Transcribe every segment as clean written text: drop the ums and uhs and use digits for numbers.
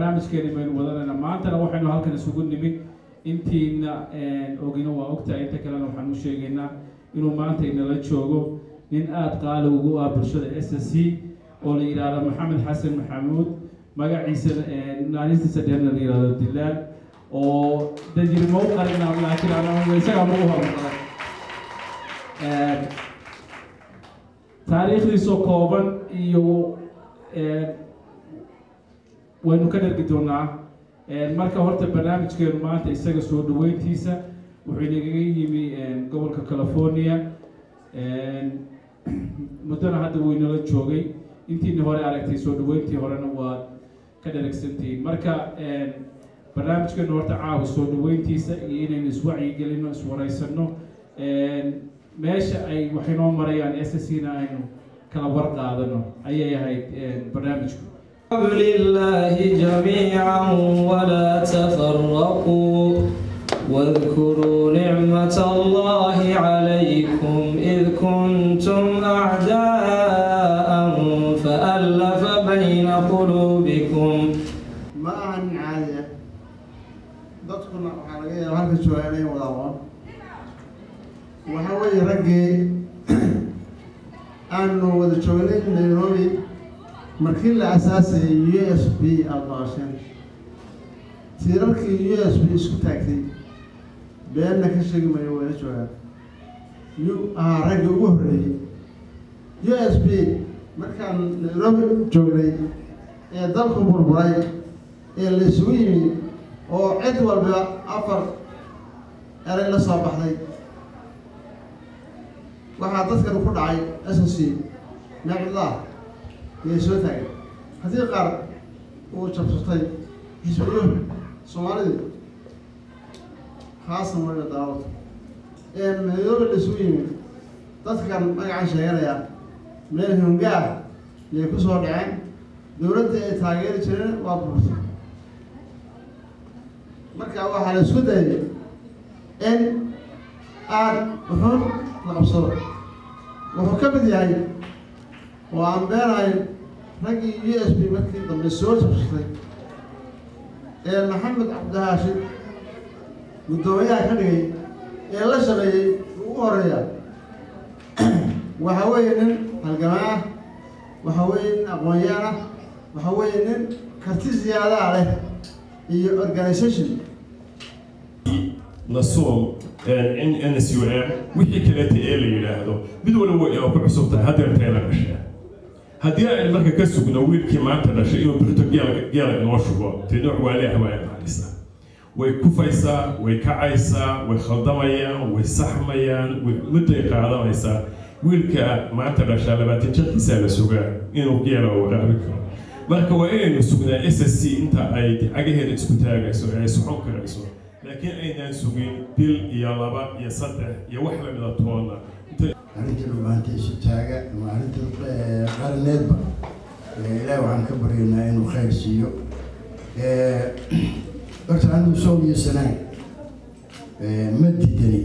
Barnaamijkeeni baynu wadanayna. Maantana waxaynu halkan isugu nimid, intiina ogina waa ogtahay, inta kalena waxaan u sheegaynaa inuu maanta inala joogo nin aada qaali ugu ah bulshada SSC oo la yidhaahdo Maxamed Xasan Maxamuud, magaciisa naanistiisa dheerna la yidhahdo Dilaal, oo dajirma u qarina, laakiin ana isagaa magu hormaqan. Taariikhdiisoo kooban iyo waynu ka dhergi doonaa. Marka horta barnaamijkeenu maanta isaga soo dhaweyntiisa wuxuu inagaga yimi gobolka California, muddona hadda wuu inala joogay. Intiina hore aragtay soo dhaweyntii horena waad ka dheragsantihiin. Marka barnaamijkeenu horta caawa soo dhaweyntiisa iyo inaynu iswacyigelino, iswaraysano, meesha ay waxaynoo marayaan SSC na aynu kala war qaadano ayay ahayd barnaamijku. حبل الله جميعا ولا تفرقوا، واذكروا نعمة الله عليكم إذ كنتم أعداء فألف بين قلوبكم. Ma aha nin caadi ah, dadkuna waxaa laga yaaba halka jooga inay wada aqoon. Waxa weeye raggii aanu wada joognay Nairobi markii la asaasayay USP, aada maqasheen tiirarkii USP isku taagtay, beenna ka sheegi mayo, wayla joogaan. Yuu ahaa raggii ugu horreeyey USP markaan Nairobi joognay ee dalku burburay ee la isugu yimi oo cid walba afar eray la soo baxday. Waxaa dadkan ku dhacay SSC meecudlaah yay soo taagay, haddii qaar uu jabsatay xisbiyo Soomaalidii khaasan wayna daawata ee Nairobi la isugu yimi. Dadkan magacan sheeganaya meel hongaah yay ku soo dhaceen, dowladda ay taageeri jireen waa burburtay. Marka waxaa la isku dayay in aada wuxuun la qabsado. Wuxuu ka mid yahay oo aan beenahayn raggii USP markii dambe soo jabsatay ee Maxamed Cabdihaashim guddoomiyaha ka dhigay ee la shaqeeyey ugu horeeya. Waxa weeye nin halgamaa ah, waxa weeye nin aqoon-yahan ah, waxa weeye nin karti siyaadaha leh iyo organisation. NASOL, NSUM, wixii kaleeta ee la yidhaahdo, mid waliba way ku cusub tahay haddeertay la dhasheen. Haddii aynu marka ka sugno wiilkii maanta dhashay inuu birto geela inoo shubo, dee nooc waaleah waa imaanaysaa. Way kufaysaa, way kacaysaa, way khaldamayaan, way saxmayaan, mudday qaadanaysaa. Wiilka maanta dhashaa 20 jirkiisaa la sugaa inuu geela waraabi karo. Marka waa inaynu sugnaa SSC inta ay cagaheeda isku taagayso ee ay socon karayso, laakiin aynaan sugin bil iyo laba iyo saddex iyo wax lamida toonna. Arrinta Dhulbaanta isu taaga ama arrinta qaraneedba, Ilaahi waxaan ka baryaynaa inuu khayr siiyo. Horta anigu Sool iyo Sanaag ma diidani,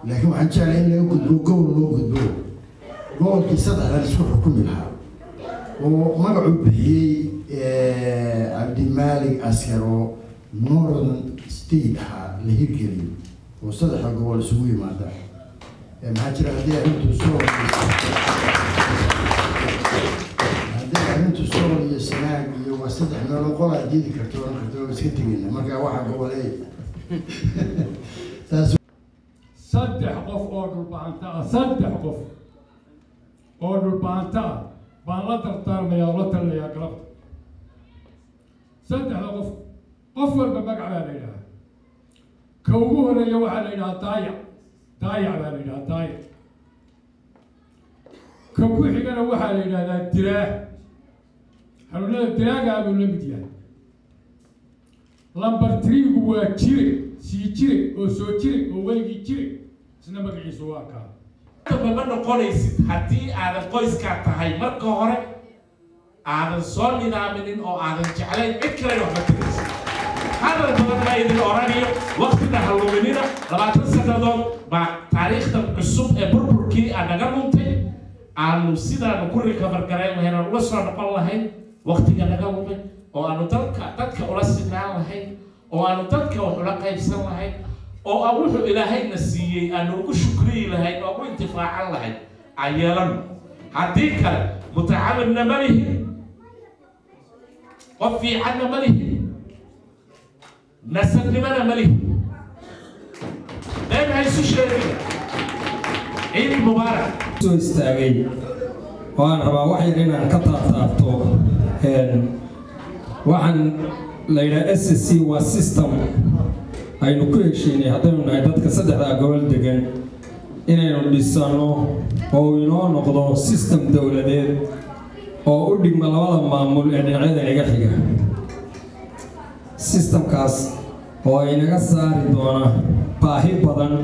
laakiin waxaan jeclay in laga gudbo gobol, loo gudbo gobolkii saddexdan isku xukumi lahaa oo magacuu bixiyey Cabdimaalig Askar oo Northern State ahaa la hirgeliyo oo saddexda gobol isugu yimaada. Maxaa jira, haddii arrintu Sool iyo Sanaag iyo waa saddex meelood, qolaa diidi karto, oran karto waa iska tegeyna. Marka waxa goboley taas. Saddex qof oo Dhulbahanta ah, saddex qof oo Dhulbahanta ah baan la dardaarmayaa oo la talinayaa galabta. Saddexda qof, qof walba magac baa la yidhahaa. Ka ugu horeeya waxaa la yidhahaa Daayac, Daayac baa la yidhahaa, Daayac. Ka ku xigana waxaa la yidhahdaa Dilaah, xanuunada dilaagaa buu la mid yahay. Number three-gu waa Jire, sii jire oo soo jire oo weligii jire, isna magaciisu waa kaa. Dambe ma noqonaysid haddii aadan qoyskaa tahay marka hore aadan soo nidaaminin oo aadan jeclayn cid kalena waxba tegaysid. Hadal badan ma idin oranayo, waqtina ha luminina. 20 sannadood baa taariikhdan cusub ee burburkii aa naga luntay aanu sidaanu ku recover garayn lahayn aan uga soo noqon lahayn waqtiga naga lumay. Oo aanu dalka dadka ula sinaan lahayn, oo aanu dadka wax ula qaybsan lahayn, oo aan wuxuu Ilaahayna siiyey aanu ugu shukriyi lahayn oo ugu intifaacan lahayn aan yeelano. Haddii kale mutacallimna ma lihin, qof fiicanna ma lihin, nasabnimana ma lihin. Been ha isu sheegin. Ciid mubaarak. Soo istaagay waan rabaa wax yar inaan ka taabtaabto. Waxaan la yidhaha SSC waa system aynu ku heshiinay haddaynu nahay dadka saddexdaa gobol degan inaynu dhisano oo inoo noqdo system dowladeed oo u dhigma labada maamul ee dhinacyada inaga xiga, systemkaas oo inaga saari doona baahi badan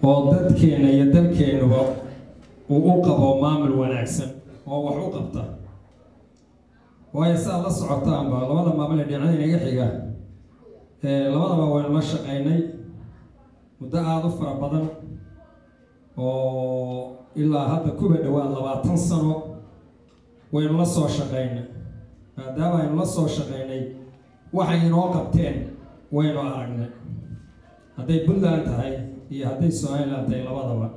oo dadkeenna iyo dalkeennuba uu u qabo maamul wanaagsan oo wax u qabta. Waayo, siaad la socotaanba, labada maamul ee dhinacyada inaga xiga labadaba waynu la shaqaynay muddo aada u fara badan oo ilaa hadda kuba dhowaad 20 sano waynu la soo shaqaynay. Maadaama aynu la soo shaqaynay, waxay inoo qabteen waynu aragnay, hadday Puntland tahay iyo hadday Somaliland tahay labadaba.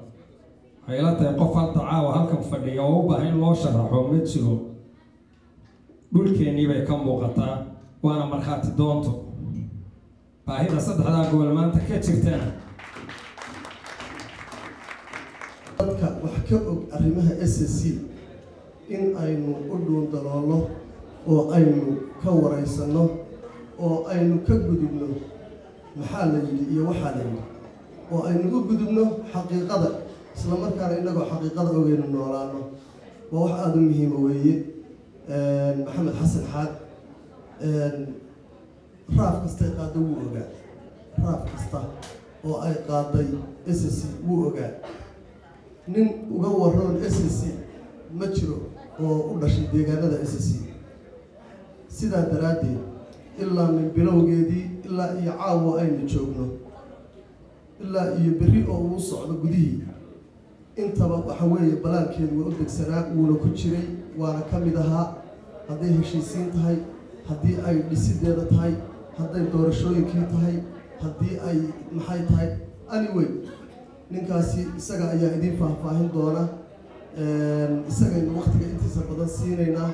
Waxay ila tahay qof hadda caawa halkan fadhiya oo u baahan in loo sharaxo ma jiro. Dhulkeennii bay ka muuqataa, waana markhaati doonto baahida saddexdaa gobol maanta ka jirtana. Dadka wax ka og arrimaha SSC in aynu u dhuundaloolno oo aynu ka waraysanno oo aynu ka gudubno maxaa la yidhi iyo waxaa la yidhi, oo aynu u gudubno xaqiiqada, isla markaana innagoo xaqiiqada ogeynu noolaano, waa wax aada u muhiima weeye. Maxamed Xasan Xaad raaf kastay qaadda wuu ogaa, raaf kasta oo ay qaaday SSC wuu ogaa. Nin uga waroon SSC ma jiro oo u dhashay deegaanada SSC. Sidaa daraaddeed, ilaa min bilowgeedii ilaa iyo caawa aynu joogno, ilaa iyo berri oo uu socdo gudihii, intaba waxa weeye balaankeedu waa u degsanaa, wuuna ku jiray, waana ka mid ahaa. Hadday heshiisiin tahay, haddii ay dhisideeda tahay, hadday doorashooyinkii tahay, haddii ay maxay tahay, anyway, ninkaasi isaga ayaa idiin faahfaahin doona. Isagaynu waktiga intiisa badan siinaynaa.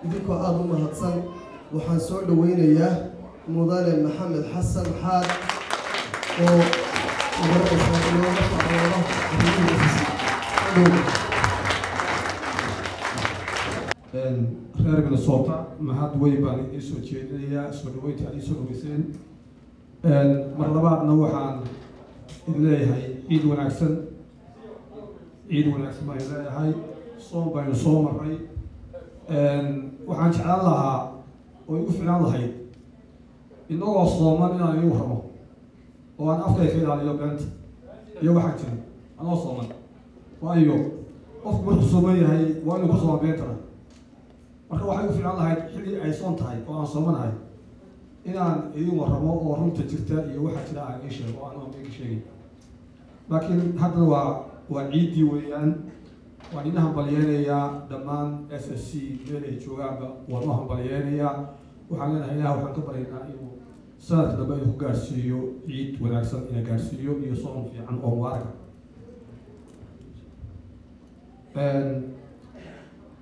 Idinkoo aada u mahadsan, waxaan soo dhaweynayaa mudane Maxamed Xasan Xaad oo magaranaysaa inooga faacoodo arrimihiisa. Reer Minnesota, mahad weyn baan idiin soo jeedinayaa soo dhaweynta aad ii soo dhaweyseen. Mar labaadna waxaan idin leeyahay ciid wanaagsan, ciid wanaagsan baan idin leeyahay. Soon baynu soo marray. Waxaan jeclaan lahaa oo igu ficlaan lahayd inagoo sooman inaan idiin warramo oo aan afkay ka ilaaliyo beenta iyo waxaan jirin anoo sooman. Waayo, qofku markuu sooman yahay waa inuu ku soomaa beentana. Marka waxay u fiican lahayd xilli ay soon tahay oo aan soomanahay inaan idiin warramo oo runta jirta iyo waxaa jira aan idiin sheego oo aan been ka sheegay. Laakiin haddana waa ciiddii weeyaan. Waan idin hambalyeynayaa dhammaan SSC meel ay joogaanba, waan u hambalyeynayaa. Waxaan leenahay, Ilaah waxaan ka baryaynaa inuu sanadka dambe inuu ku gaarsiiyo ciid wanaagsan, ina gaarsiiyo iyo soon fiican oo mubaaraka.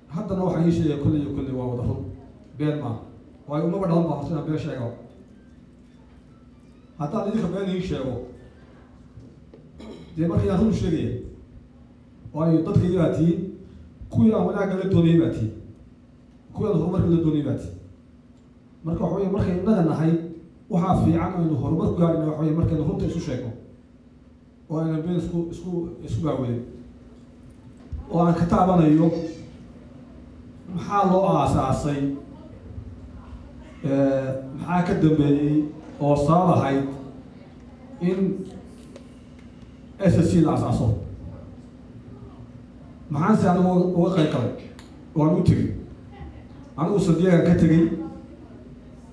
Haddana waxaan ii sheegaya kolley iyo kolley waa wada run, been maaha. Waayo, umaba dhalan baa horta inaan been sheego. Haddaan idinka been ii sheego, dee marka yaan run sheegaya? Waayo, dadkayga baa tihiin, kuwii aan wanaagga la doonayay baa tihiin, kuwii aan horumarka la doonayay baa tihiin. Marka waxa weye, markay innaga nahay, waxaa fiican aynu horumar ku gaarina waxa weye markaynu runta isu sheegno oo aynan been isku baawadin. Oo aan ka taabanayo maxaa loo aasaasay, maxaa ka dambeeyey oo sabab ahayd in SSC la asaaso, maxaan se anigu uga qayb galay oo aan u tegey. Anigu Sadiyagan ka tegey,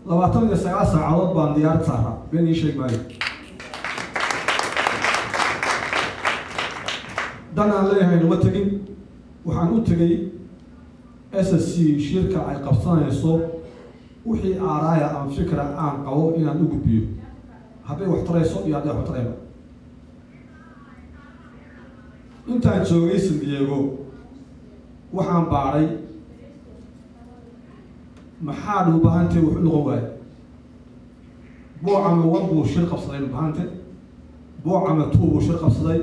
29 saacadood baan diyaarad saaraa, been ii sheeg maayo. Dan aan leeyahay numa tegin. Waxaan u tegey SSC shirka ay qabsanayso. Wixii aaraaya ama fikra aan qabo inaan u gudbiyo, hadday wax tarayso iyo hadday wax tarayba. Intaan joogay San Diego waxaan baadhay maxaa Dhulbahante wuxu noqon waayey. Boocama 1 buu shir qabsaday Dhulbahante, Boocama 2 buu shir qabsaday,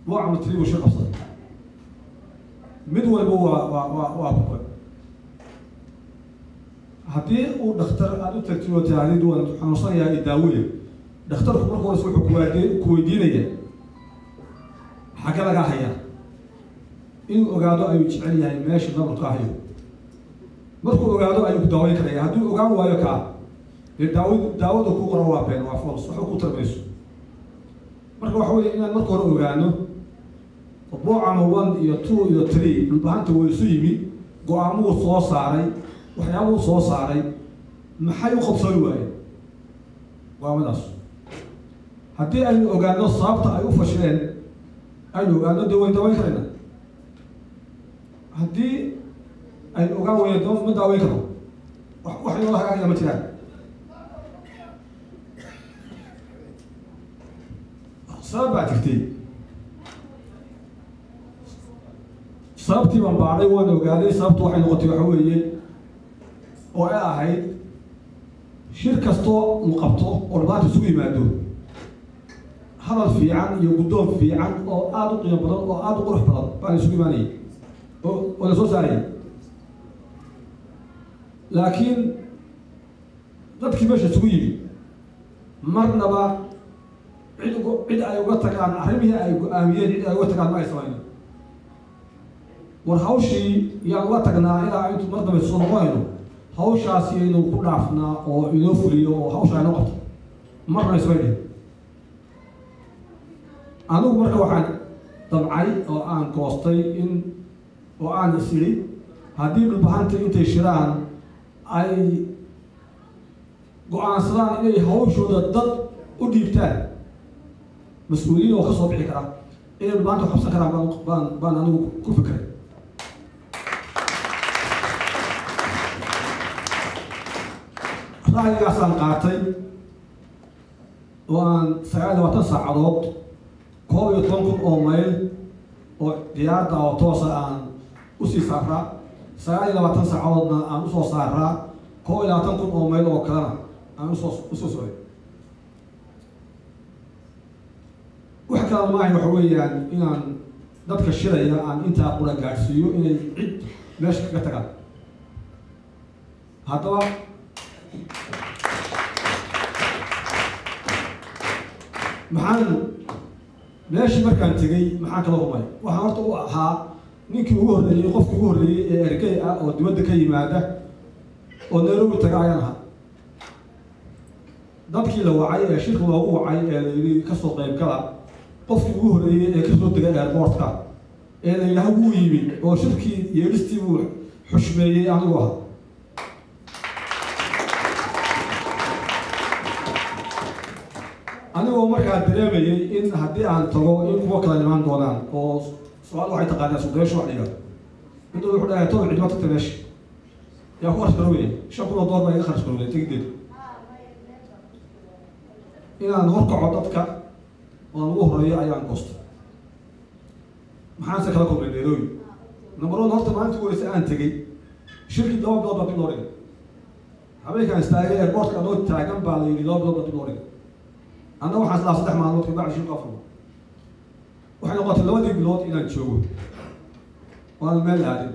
Boocama 3 buu shir qabsaday. Mid walba waa buqay. Haddii uu dhakhtar aada u tagtid oo tirahdid waan xanuunsan yahay i daaweye, dhakhtarku marka horese wuxuu kuwaade ku weydiinaya xagge lagaa hayaa. Inuu ogaado ayuu jecel yahay meesha nabarku ka hayo. Markuu ogaado ayuu ku daaweyn karaya. Hadduu ogaan waayo kaa dee daawada ku qoran waa been, waa false, waxba ku tarmayso. Marka waxa weeye inaan marka hore ogaano Boocama 1 iyo 2 iyo 3 Dhulbahanta waa isu yimi, go-aamuhu soo saaray, waxyaabuhu soo saaray, maxay u qabsooni waayeen go-aamadaas? Haddii aynu ogaano sababta ay u fashileen, aynu ogaano, dee wayn daaweyn karaynaa. Haddii aynu ogaan weyno, dee ma daaweyn karno, wax inoo hagaagaya ma jiraan. Sabab baa jirtay, sababtii baan baadhay, waan ogaaday. Sababtu waxay noqotay waxa weeye oo ay ahayd shir kastoo la qabto oo Dhulbahanta isugu yimaado, hadal fiican iyo guddoon fiican oo aada u qiimo badan oo aada u qurux badan baan isugu imaanayay oo la soo saarayay. Laakiin dadkii meesha isugu yimi marnaba cid ay uga tagaan arrimihii ay go-aamiyeen, cid ay uga tagaan ma ay samaynin. War hawshii yaan uga tagnaa ilaa intu mar dambe soo noqonayno, hawshaasi inuu ku dhaafnaa oo inoo fuliyo oo hawshaa inoo qabto, marna ismay dhihin. Anigu marka waxaan damcay oo aan goostay in oo aan is idhi haddii Dhulbahanta intay shiraan ay go-aansadaan inay hawshooda dad u dhiibtaan mas-uuliyiin oo ka soo bixi kara, inay Dhulbahanta wax qabsan karaan baan anigu ku fikiray. Ra'yigaasaan qaatay oo aan 29 saacadood, 11,000 oo mayl oo diyaarada oo toosa aan usii saaraa, 29 saacadoodna aan usoo saaraa, 21,000 oo mayl oo kalena aan usoo socday. Wax kalena maahay, waxa weeyaan inaan dadka shiraya aan intaa qura gaadhsiiyo inay cid meesha kaga tagaan. Haddaba maxaan meeshii markaan tegey maxaan kala rumay? Waxaan horta u ahaa ninkii ugu horreeyey, qofkii ugu horreeyey ee ergey ah oo dibadda ka yimaada oo Nairobi taga ayaan ahaa. Dadkii la wacay ee shirka loogu wacay ee la yidhi kasoo qayb gala, qofkii ugu horreeyey ee kasoo degay airportka ee la yidhaah wuu yimi oo shirkii yeedhistii buu xushmeeyey anigu ahaa. Anigoo markaa dareemayay in haddii aan tago in kuwo kala imaan doonaan oo su-aal waxay taqaanaa sudaysho wax dhiga mid wuxuu dhahay toban cidma tagta meesha yaa ku kharash garoobaya, $5,000 baa iga kharash garoobay tegideed. Inaan horkaco dadka oon ugu horeeyo ayaan goostay. Maxaanse kala kulmay Nairobi? Number one, horta maalintii ugu horreysay aan tegey shirkii 2 bilood baa dib loo dhigay. Habeenkaan istaagay airportka anoo taagan baa la yidhi 2 bilood baa dib loo dhigay. Anna waxaan islaa 3 maalmood kabacdi shirku afurmo. Waxay noqotay labadii bilood inaan joogo waan meel aadin.